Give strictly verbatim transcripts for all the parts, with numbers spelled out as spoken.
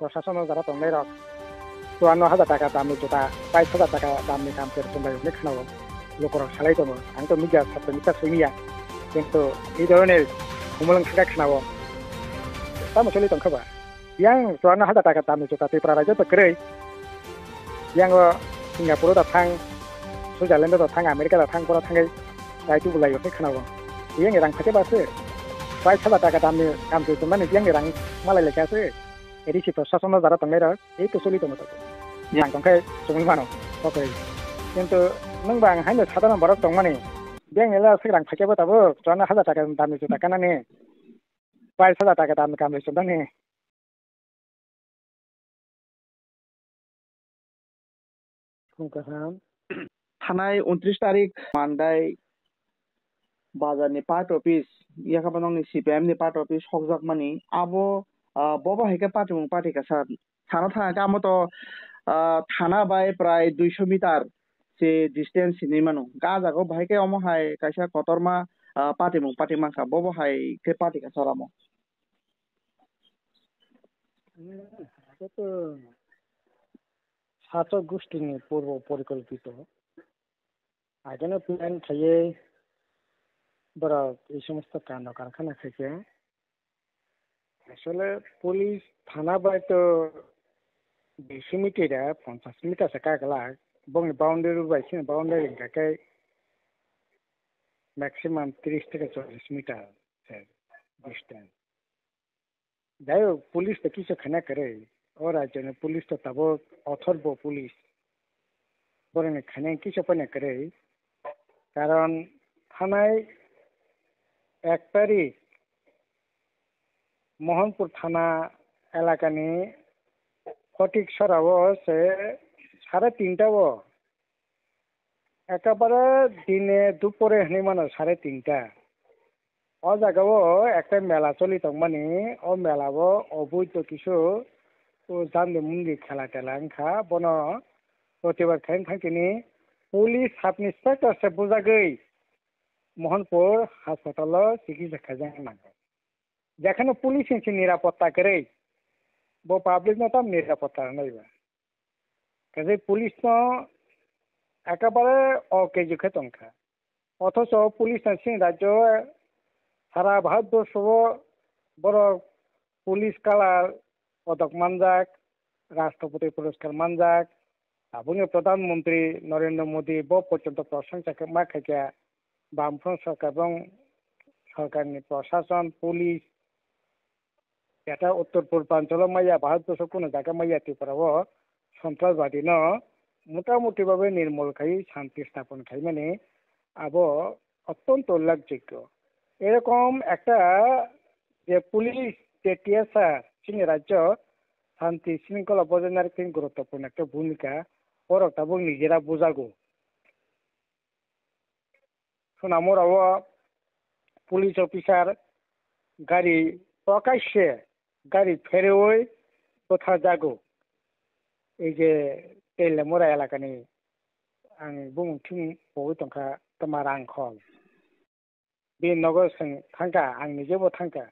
prosason o jara tongnai rok chuanno hajar taka damni juta, bais hajar taka damni kam khe chumbai hwnwi khwnao. Lukurok salai tongo, ang to media satto mita simiya, kintu ei dhoroner humulwng thangkha khwnao. Tamo choli tongkha ba? Yang chuanno hajar taka damni juta Tripura rajyo to kwrwi. Yang o Singapore da thang, Switzerland da thang, America da thang, pora thangwi rai tubu lai hwnwi khwnao. Yang rang phate ba se? Bais hajar taka damni kam khe chumani yang rang malai lai kha se? A D C prosason o jara tongnai rok, ei to choli tongo tabuk. Yang tongkhe chumui mano, okay. Kintu nwng bang haino sadharon borok tongmani, bank ni la swk rang phaikhe bo tabuk, chuanno hajar taka damni juta kanani, bais hajar taka damni kamri chumnani. Khum kaham. Thanai untris tarik Mandai bazar ni part office, yakha bo nokni C P I M ni part office sokjakmani, abo, ah, bobo hai khe patimung pati kasa. Thana thana khe amo to, ah, thana bai prai duiso meter se distance hinwi mano. Ga jaga o bahai khe omo hai kaisa kotorma, ah, patimung pati mankha, bobo hai khe pati kasa ramo. Abo to Sachok gustini purbo porikolpito. Ageno plan khaiye borok ei somosto kando karkhana khaikhe. Asole police thana bai to duiso meter da ponchash meter se kaglak. Bongni boundary bai sini boundary hingkha khe maximum tris theke chollish meter se distance. Jai hok, police to kisa khana kwrwi. O rajyoni police to tabuk othorbo police. Borokni khana kisa phano kwrwi. Karon thanai ek tarik Mohanpur thana elakani Photik Sora o se sare tinta o Ekabare dine dupore hinwi mano sare tinta. O jaga o ekta mela choli tongmani, o mela o oboido kisu o jandi mundi khela tela wngkha, bono protibad khai wngkha tini police sub inspector se bujagwi Mohanpur hospital o chikitsa khaijak nango. Jekheno police ni se nirapotta kwrwi, bo public no tam nirapotta rwnai ba. Kaje police no ekabare okeju khe tongkha. Othocho police no chini rajyo sara Bharatborsho o borok police color podok manjak, Rashtrapati puraskar manjak, tabukni Pradhan Mantri Narendra Modi bo porjonto prosongsa khe ma khaikha, Bamfront sorkar bong sorkarni prosason, police, Eta Uttor Purbanchalo maya, Bharatborsho kuno jaga maya, Tripura o Santrasbadi no motamuti babe nirmol khai shanti sthapon khaimani abo ottonto ullekhyojyo. Erokom ekta je police, je T S R chini rajyo shanti shringkhola bojai narwkhe guruttopurno ekta bhumika borok tabuk nijera bujago. Sonamura o police officer gari prokaishe gari pherewi bwtharjago. Ei je Telemura elakani ang bumung thim pogwi tongkha Tma Rangkhol. Bini nogo chwng thangkha, ang nijebo thangkha.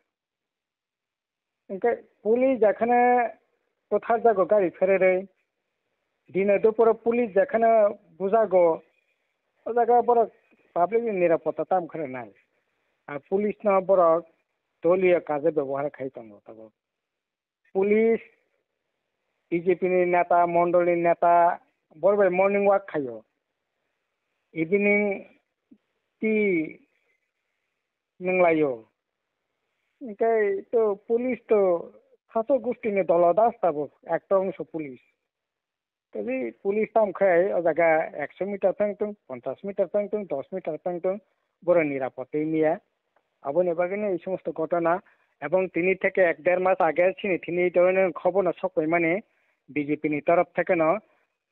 Hwnkhe police jekhane bwtharjago gari phererwi, dino duporo police jekhane bujago, o jaga borok public ni nirapotta tamo khe rwnai. A police no borok doliyo kaje bebohar khai tongo tabuk. Police, B J P ni neta, mondol ni neta, borok bai morning walk khaio, evening tea nwnglaio. Hwnkhe to police to Sachok gustini dolo das tabuk, ekta wngso police. Tei police tamo khe o jaga ekso meter phang tong, ponchash meter phang tong, dos meter phang tong, borok nirapotta wngya. Aboni bagwi no ei somosto ghotona, ebong tini theke ek der mas age chini thini ei dhoroner khobor no sok paimani B J P ni torof theke no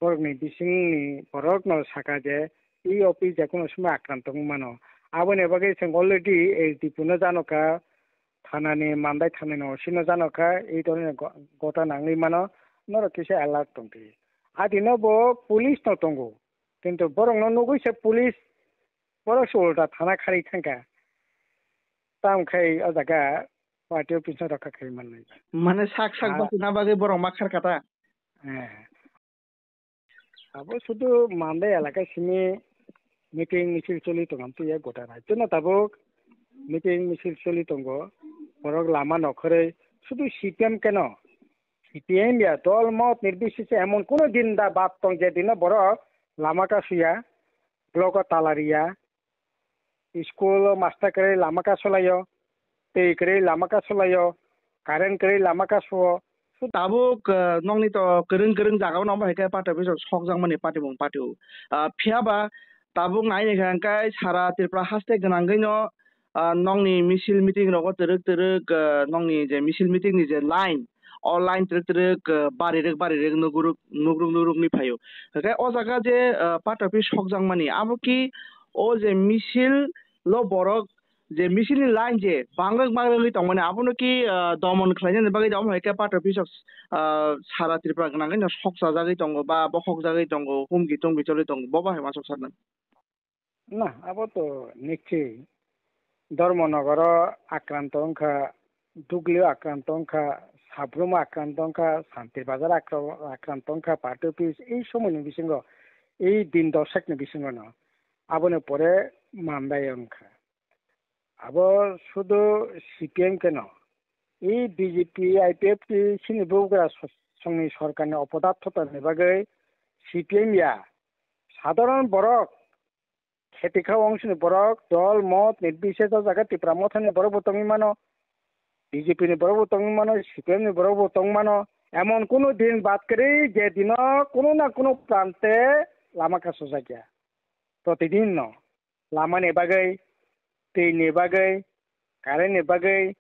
borokni bisingni borok no saka je e office je kono somoi akranto wng mano. Aboni bagwi chwng already S D P no jano kha, thanani, Mandai thanani O C no jano kha, ei dhoroner go-, ghotona wngwi mano, norok kisa alert tong di. Adino bo police no tongo, kintu borok no nugwi se police, borok se ulta thana kharwi thangkha. Tamo khai o jaga party office no rokha khai manwi. Mane sak sak Ah. bachina bagwi borok ma kharkha ta? Eh. Abo sudu Mandai elaka simi meeting misil choli tongam tuya gota rajyo no tabuk meeting misil choli tongo. Borok lama nokhoroi sudu C P M keno. C P M ya dol mot nirbisese emon kuno din da bad tong je dino borok lama kasuya, blogo tala riya, school o master kwrwi lama kasulaio, twi kwrwi lama kasulaio, current kwrwi lama kasuo. Tabuk, ah, nokni to kwrwng kwrwng jagao no omo hai khe party office rok sokjakmani party bung party o. Ah, phiya ba tabuk nai nai kha hwnkhe sara Tripura haste gwnangwi no, ah, nokni misil meeting rogo twrwk twrwk, ah, nokni je misil meeting ni je line, o line twrwk twrwk, ah, barirwk barirwk nugruk nugruk nugruk ni phaio. Hwnkhe o jaga je, ah, party office sokjakmani abo ki o je misil lo borok je misil ni line je bangrwk bangrwk wngwi tongmani abono ki, ah, domon khlainani bagwi omo hai khe party office rok, ah, sara Tripura gwnangwi no sokchajagwi tongo ba bokhokjagwi tongo, humki tongwi choli tongo, bo bahai uansuk saknai. Na, abo to nikchi. Dharmanagaro akranto wngkha, Duglio akranto wngkha, Sabrum akranto wngkha, Santir Bazar akra-, akranto wngkha, party office ei somoini bisingo, ei din dosekni bisingono aboni pore Mandai wngkha. Abo sudu C P M keno. I B J P, I P F T sini bubagra so-, songni sorkarni opodathotani bagwi C P M ya. Sadharon borok kheti kha ongsini borok dol mot ni bises o jaga Tipra Mothani borok bo tongwi mano, B J P ni borok bo tongwi mano, C P M ni borok bo tongwi mano. Emon kunu din bad kwrwi je dino kunu na kunu prante lama kasojakya. Protidin no. Lamani bagwi, twini bagwi, currentni bagwi,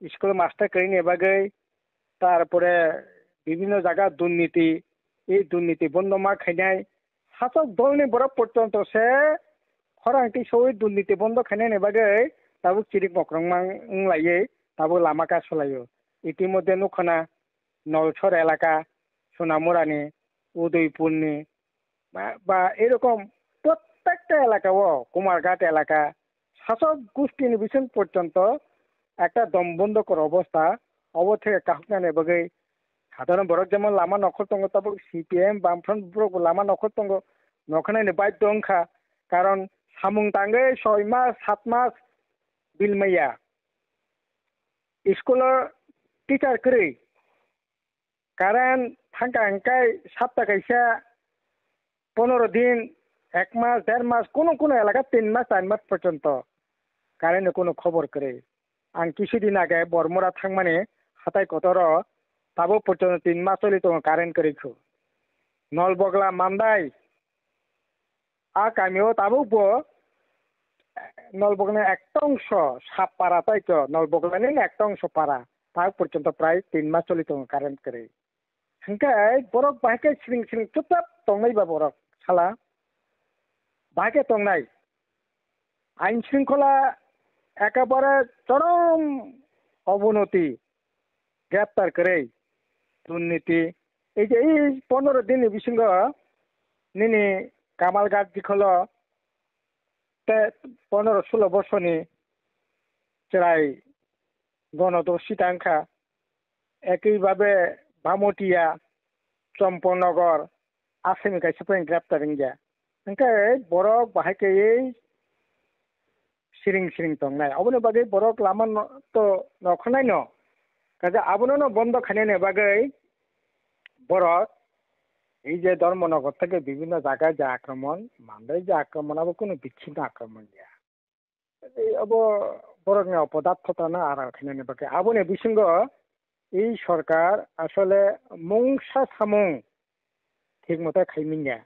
school master kwrwini bagwi, tarpore bibhinno jaga durniti, ei durniti bondo ma khainai, sasok dolni borok porjonto se khorang tisaui durniti bondo khainani bagwi tabuk chirik mokrong mang wnglaiwi tabuk lama kasulaio. Itimodhye nukhana Nolsor elaka, Sonamurani, Udaipurni, ba, ba erokom prottekta elaka o, Kumarghat elaka, sasok gustini bising porjonto ekta dom bondokor obosta, obo theke kahuknani bagwi sadharon borok jemon lama nokhor tongo, tabuk C P M, Bamfront borok bo lama nokhor tongo, nokhanani baidhyo wngkha, karon samung tangwi soi mas, sat mas bilmaya, school o teacher kwrwi, current thangkha hwnkhe sapta kaisa, ponoro din, ek mas, der mas, kunu kunu elaka tin mas, char mas porjonto current ni kunu khobor kwrwi. Ang kisi din age Bormura thangmani hatai kotoro tabuk porjonto tin mas choli tongo current kwrwi khu. Nolbogla Mandai, a kamio tabuk bo Nolbogla ni ekta ongso sap para tai to, Nolbogla ni ekta ongso para, tabuk porjonto prai tin mas choli tongo current kwrwi. Hwnkhe borok bahai khe siring siring chupchap tongnai ba borok sala. Bahai khe tongnai. Ain shringkhola ekabare chorom obonoti, greptar kwrwi, durniti. Ei je ei pondro din ni bisingo nini Kamalghat dikholo te pondro sulo bosorni chwrai gonodosi ta wngkha. Ekwi babe Bhamotia, Chomponogor, aswkni kaisa phan greptar wngya. Hwnkhe borok bahai khe siring siring tongnai. Oboni bagwi borok lama no, to nokhanai no. Kaisa abono no bondo khainani bagwi borok ei je Dharmanagar theke bibhinno jaga je akromon, Mandai je akromon, abo kunu bichinno akromon ya. Tei obo borokni opodathotano aral khainani bagwi. Aboni bisingo ei sorkar asole mungsa samung thik mote khai manya.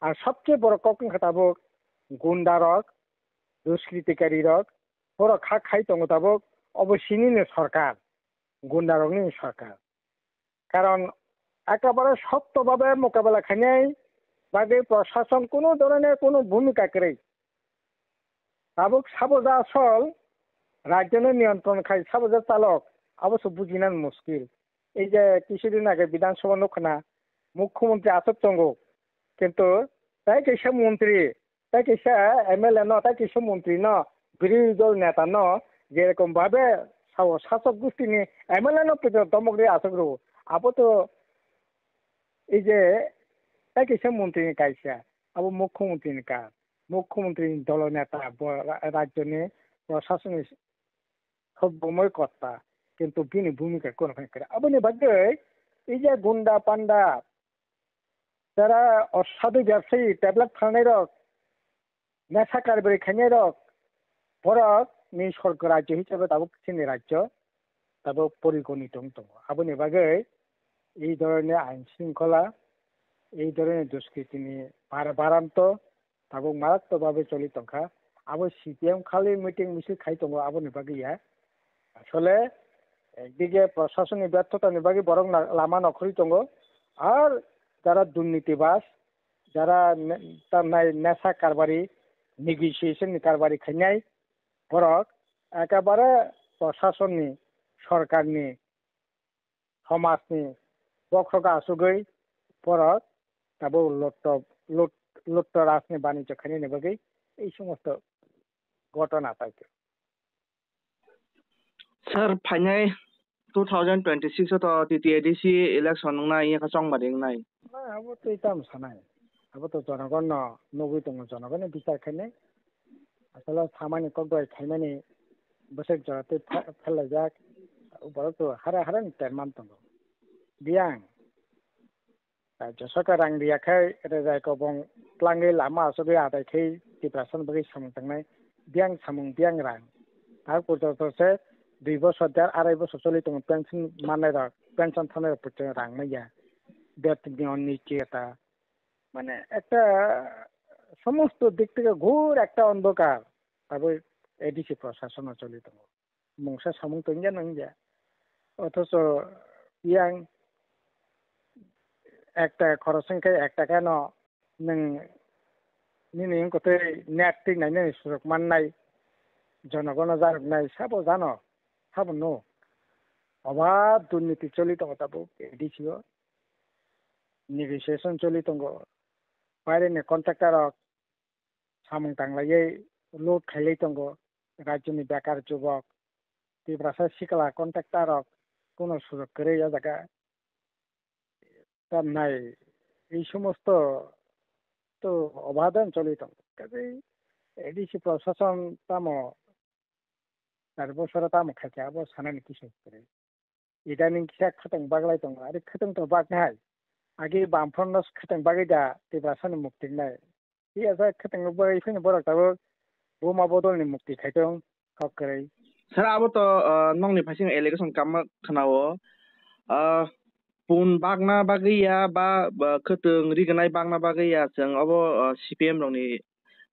Ar sobse borok kok wngkha tabuk gunda rok, duskritikari rok, borok kha khai tongo tabuk, obo sinini sorkar, gunda rokni sorkar. Karon ekabare sokto babe mokabela khainai bagwi prosason kunu dhoroner kunu bhumika kwrwi. Tabuk sabo ja asol rajyoni niyantron khai sabo ja chalok, abo se bujina muskil. Ei je kisudin age Bidhan Sabha nukho na, Mukhyamantri achuk tongo, kintu tai kaisa montri, tai kaisa M L A no, tai kaisa montri no, birodhi dol neta no, jerokom bhabe Sabo sasok gustini M L A no pwito domok ri aswk rwo. Abo to ei je tai kaisa montri ni kaisa, abo mukhyamantri ni kaam. Mukhyamantri ni dolo neta bo ra-, rajyo ni proshason ni sobomoi kotta, kintu bini bhumika kono khe kwrwi. Aboni bagwi ei je gunda panda, jara osadu byabsayi, tablet phalnai rok, nesa karbari khainai rok, borok ni sorkar rajyo hisabe tabuk chini rajyo tabuk porigoni tong tongo. Aboni bagwi ei dhoroner ain shringkhola, ei dhoroner duskritini bar baranto tabuk maratokbhabe choli tongkha. Abo C P M khali meeting misil khai tongo, aboni bagwi ya. Asole ekdige prosasonni berthotani bagwi borok na-, lama nokhorwi tongo. Ar jara durnitibas, jara ne-, tamnai nesa karbari, negotiation ni karbari khainai borok ekebare prosasonni, sorkarni, somajni bokhrogo asugwi borok tabuk lotto, lot-, lotto rajni banijyo khainani bagwi ei somosto ghotona paikha. Sir, phainai two thousand twenty-six o to T T A D C election wngna yakha chongbari wngnai. Na, abo twi tamo sanai. Abo to jonogon no nugwi tongo, jonogon ni bichar khainai. Asole samani kok bai khaimani bwswk jora twi phe-, phelaijak. Borok to hara hara ni terman tongo. Biyang. Josaka rang riya khai rejai kobong tlangwi lama asugwi adai khai Tiprasa ni bagwi samung tangnai, biyang samung biyang rang. Tar porjonto se dui bosor der arai bosor choli tongo pension manai rok, pension thanai rok porjonto rang manya. Betoni onni cheta. Mane ekta somosto dik theke ghor ekta ondhokar abo A D C proshasono choli tongo. Mungsa samung tongya nangya. Othocho yang ekta khorosong khe ek taka no nwng nini wngkha tei net twi nainani sujuk mannai, jonogono jarwknai sabo jano, sabo nuk. Obha durniti choli tongo tabuk A D C o, negotiation choli tongo, baireni contractor rok samung tanglaiwi loot khailai tongo, rajyoni bekar jubok, Tiprasa sikla contractor rok kuno sujuk kwrwi o jaga. Tamnai ei somosto to obhadan choli tongo. Kaje A D C proshason tamo char bosoro tamo khaikha abo sanani kisa kwrwi. Idaning kisa khwtwng baglai tongo, ari khwtwng to baknai. Agi bamphorno khwtwng bagwi da Tiprasani mukti wngnai. Phiya sa khwtwng bagwi phini borok tabuk buma bodolni mukti khaitong kok kwrwi. Sir, abo to, ah, nokni phaising allegation kamma khwnao. Ah, pun bakna bagwi ya ba, ba khwtwng rignai bakna bagwi ya chwng obo, ah, C P M rokni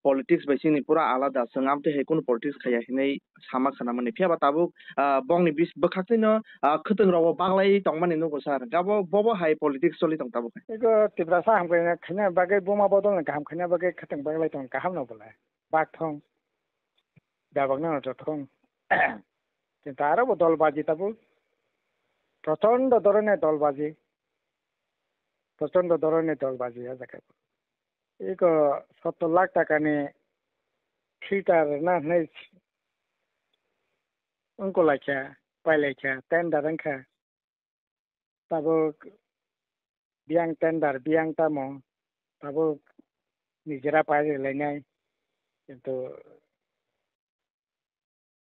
politics bai chini pura alada, chwng amtwi hai kunu politics khaiya hinwi sama khwnamani. Phiya ba tabuk, ah, bongni bis-, bwkhaktwino, ah, khwtwng rogo baglai tongmani nugo sir. Gabo bobo hai politics choli tong tabuk. Ego Tiprasa ham khaina, khaina bagwi buma bodolni kaham khaina bagwi khwtwng baglai tong kaham no bolai. Bakthong. Dabakno no jothong. Kintu aro bo dolbaji tabuk. Prochondo dhoroner dolbaji. Prochondo dhoroner dolbaji o jaga. Eko sottor lakh takani filter rwna hinwi wngkulaikha, pailaikha, tender wngkha. Tabuk biyang tender, biyang tamo, tabuk nijera pai rwlainai. Kintu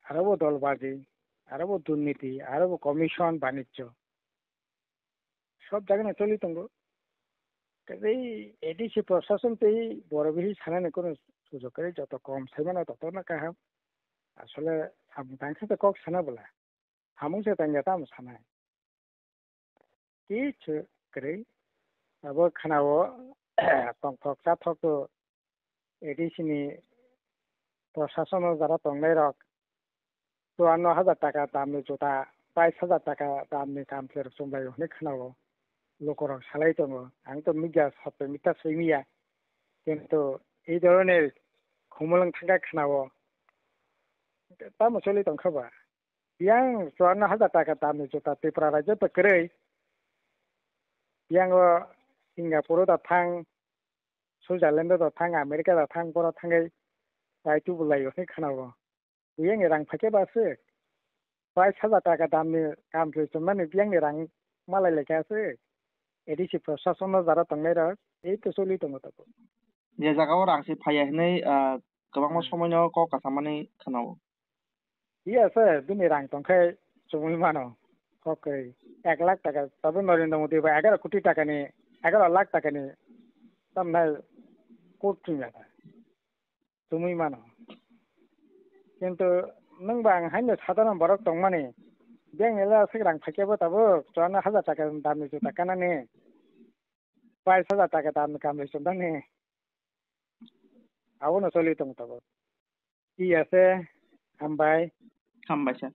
aro bo dolbaji, aro bo durniti, aro bo commission, banijjo. Sob jagano choli tongo. Tei A D C proshason tei borok bisi sanani kono sujok kwrwi, joto kom saimano totono kaham. Asole samung tangsa khe kok sana bwla. Samung se tangya tamo sanai. Kichu kwrwi. Abo khwnao tongthok chathok to A D C ni proshasono jara tongnairok chuanno hajar taka damni juta, bais hajar taka damni kamchwlwi rwchumlaio hwnwi khwnao. Lukurok salai tongo. Ang to media sotto mita swimiya. Kintu ei dhoroner khumulwng thangkha khwnao. Tamo choli tongkha ba? Yang chuanno hajar taka damni juta Tripura rajyo to kwrwi. Yang o Singapore da thang, Switzerland da thang, America da thang, boro thangwi bai tubulaio hwnwi khwnao. Yang rang phaikhe ba aswk? Bais hajar taka damni kam khlai chumnani biyangni rang malai laikha se. A D C proshasono jara tongnai rok ei to choli tongo tabuk. Je jagao rang se phaiya hinwi, ah, kwbangma Hmm. somoino kok kasamani khwnao. Iya se, bini rang tongkhe chumui mano. Kok kwrwi. Ek lakh taka, tabuk Narendra Modi bai egaroh koti takani, egaroh lakh takani tamnai kok thwngya ta. Chumui mano. Kintu nwng ba ang haino sadharon borok tongmani. Biyang nila aswk rang phaikhe bo tabuk chuana hajar taka damni juta kanani. Bais hajar taka damni kamri chumnani. Abono choli tong tabuk. Iya se, hambai. Hambai sir.